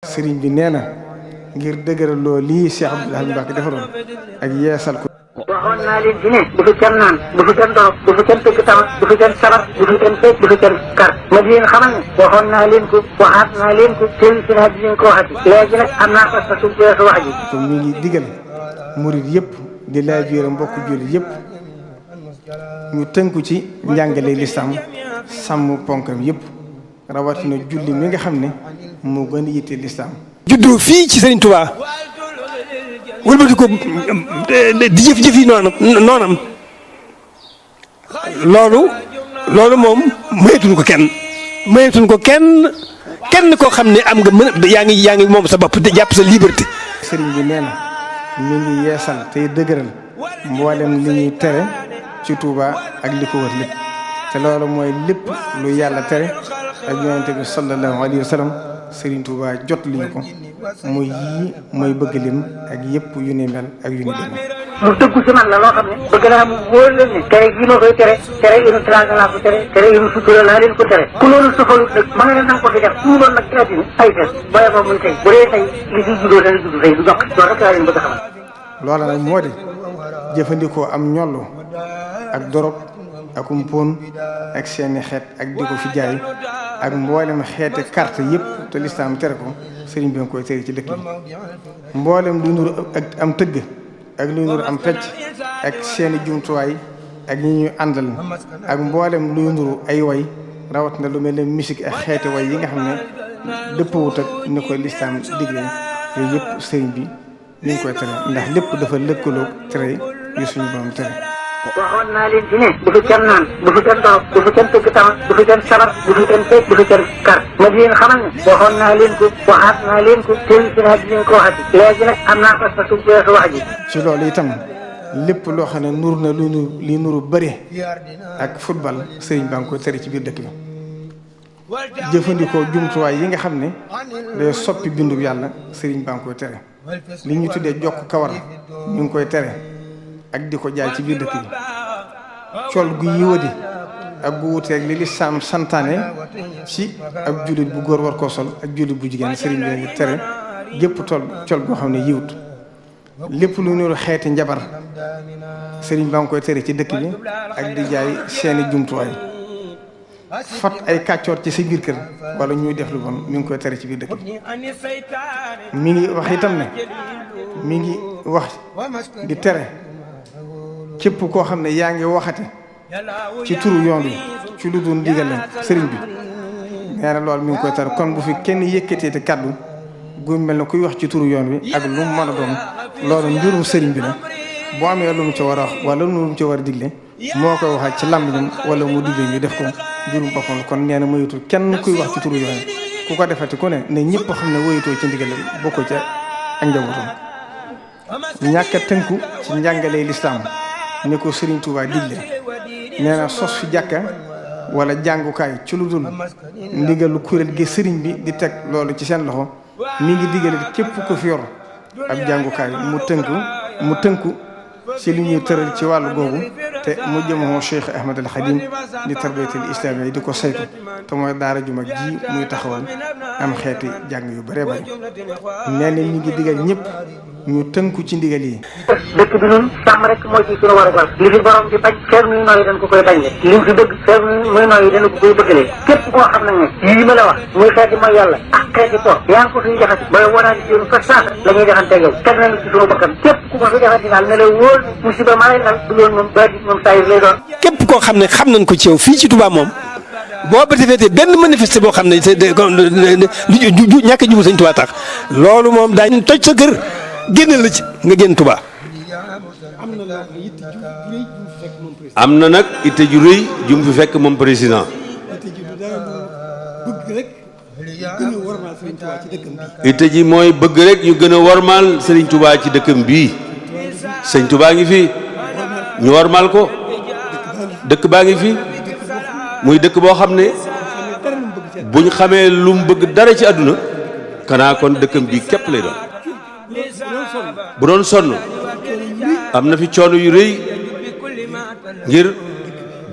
sëriñ bi nee na ngir dëgëral loo lii Cheikh Abdoul Ahad Mbacké defaroon ak yeesal ko. waxoon naa leen ci ne bu fi kenn naan bu fi kenn dorog bu fi kenn tëgg tama bu fi kenn sabar bu fi kenn fecc bu fi kenn kar ma di leen xamal ne waxoon naa leen ko waxaat naa leen ko seen si naa di leen ko waxati léegi nag am naa ko sa suñ weesu wax ji. kon mi ngi digal murid yëpp di laaj biir mbokk jullit yëpp ñu tënku ci njàngale lislaam sàmm ponkam yëpp rawatina julli mi nga xam ne moo gën a yitte lislaam. juddu fii ci Serigne Touba wëlbati ko di jëf-jëf yi noonam loolu moom mayetuñ ko kenn koo xam ne am nga yaa ngi moom sa bopp te jàpp sa liberté. sëriñ bi nee na mi ngi yeesal tey dëgëral mboolem li ñuy tere ci Touba ak li ko wër lépp te loolu mooy lépp lu yàlla tere ak yonente bi sallallahu alayhi wa sallam Serigne Touba jot li ñu ko muy yii mooy bëgg lim ak yëpp yu ni mel ak yu ni demee. mu dëggu ci man la loo xam ne bëgg naa mu wóor leen ne tere gi ma koy tere inu tranga laa ko tere inu sutura laa leen ko tere ku loolu soxalut nag ma nga ne nanga ko fi def tuuloon nag ci àddina ay fen booye boo muy tey bu dee tey li fi juddoo dana judd tey du dox loolu rek laa leen bëgg a xamal. loola nag moo di jëfandikoo am ñollu ak dorog ak umpon ak seeni xeet ak di ko fi jaay ak mboolem xeete carte yëpp te lislaam tere ko sëriñ bi nga koy tere ci dëkk bi mboolem luy nuru ak am tëgg ak luy nuru am pecc ak seeni jumtuwaay ak ñi ñuy àndal ak mboolem luy nuru ay way rawat na lu mel ne musique ak xeete way yi nga xam ne dëppawut ak ni koy lislaam digle yooyu yëpp sëriñ bi ñu ngi koy tere ndax lépp dafa lëkkaloo tere yu suñu borom tere. waxoon naa leen ci ne bu fi kenn naan bu fi kenn dorog bu fi kenn tëgg tama bu fi kenn sabar bu fi kenn fecc bu fi kenn kar ma di leen xamal ne waxoon naa leen ko waxaat naa leen ko seen si naa di leen ko waxati léegi nag am naa ko sa suñ weesu wax ji. ci loolu itam lépp loo xam ne nur na li nuru bëri ak football sëriñ baa ngi koy tere ci biir dëkk bi jëfandikoo jumtuwaay yi nga xam ne day soppi bindu yàlla sëriñ baa ngi koy tere li ñu tuddee jokk kawar ñu ngi koy tere ak di ko jaay ci biir dëkk bi col gu yiwadi ak gu wuteeg li lislaam santaane ci ab jullit bu góor war koo sol ak jullit bu jigéen sëriñ bi ngi tere gépp col goo xam ne yiwut lépp lu nuru xeeti njabar sëriñ baa ngi koy tere ci dëkk bi ak di jaay seeni jumtuwaay fat ay kàccoor ci sa biir kër wala ñuy def lu bon mi ngi koy tere ci biir dëkk bi mi ngi wax itam ne mi ngi wax di tere képp koo xam ne yaa ngi waxati ci turu yoon wi ci lu dul ndigal sëriñ bi nee na loolu mi ngi koy tere kon bu fi kenn yëkkatee te kaddu gu mel ne kuy wax ci turu yoon wi ak lu mu mën a doon loolu mbirum sëriñ bi la boo amee lu mu ci war a wax wala lu mu ci war a digle moo koy waxaat ci làmmiñam wala mu digle ñu def ko mbirum boppam kon nee na moytu kenn kuy wax ci turu yoon wi ku ko defati ku ne ñëpp xam ne woyatoo ci ndigal bokkoo ca ak njabootam ñàkk a tënku ci njàngalee lislaam ne ko Serigne Touba digle nee na sos fi jàkka wala jàngukaay ci lu dul ndigalu kuréel gi sëriñ bi di teg loolu ci seen loxo mi ngi digale képp ko fi yor ab jàngukaay mu tënku ci li ñuy tëral ci wàllu googu te mu jëmoo Cheikh Ahmad al Khadim di tarbiyatul islam yi di ko saytu te mooy daara ju mag ji muy taxawal am xeeti jàng yu bëree bëri nee na mi ngi digal ñëpp ñu tënku ci ndigal yi. dëkk bi ñun sàmm rek moo ci suñu war a war li fi borom di bañ feer muy nooyi dañ ko koy bañ le li mu fi bëgg feer muy nooyi dañ ko koy bëggalee képp koo xam nag ne lii ma la wax muy xeeti mooy yàlla ak xeeti po yaa ngi ko fiy jaxati ba waraani ci yoonu fa saasa la ñuy defante yow teg nañu ci suñu bakkan képp ku ko fi defati daal ne la wóor musiba maa lay dal du loolu moom ba di moom saa lay doon. képp koo xam ne xam nañ ko ci yow fii ci Touba moom boo ba defee benn manifeste boo xam ne lu ñàkk a jublu Sëñ Touba tax loolu moom daañu toj sa kër génne la ci nga génn Touba. am na nag itte ju rëy jum fi fekk moom président. itte ji mooy bëgg rek ñu gën a warmaal Serigne Touba ci dëkkam bii Sëñ Touba ngi fi ñu warmaal ko dëkk baa ngi fi muy dëkk boo xam ne buñ xamee lu mu bëgg dara ci àdduna kanaa kon dëkkam bii képp lay doon. bu doon sonn am na fi coono yu rëy ngir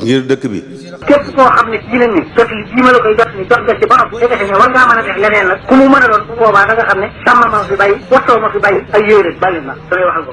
ngir dëkk bi. képp koo xam ne ji nañ ni jot li ji ma la koy jot ni jot nga ci ba noppi dégg ne war ngaa mën a def leneen nag ku mu mën a doon bu boobaa da nga xam ne sàmm ma fi bàyyi wattoo ma fi bàyyi ay yéere bàyyi ma damay waxal ko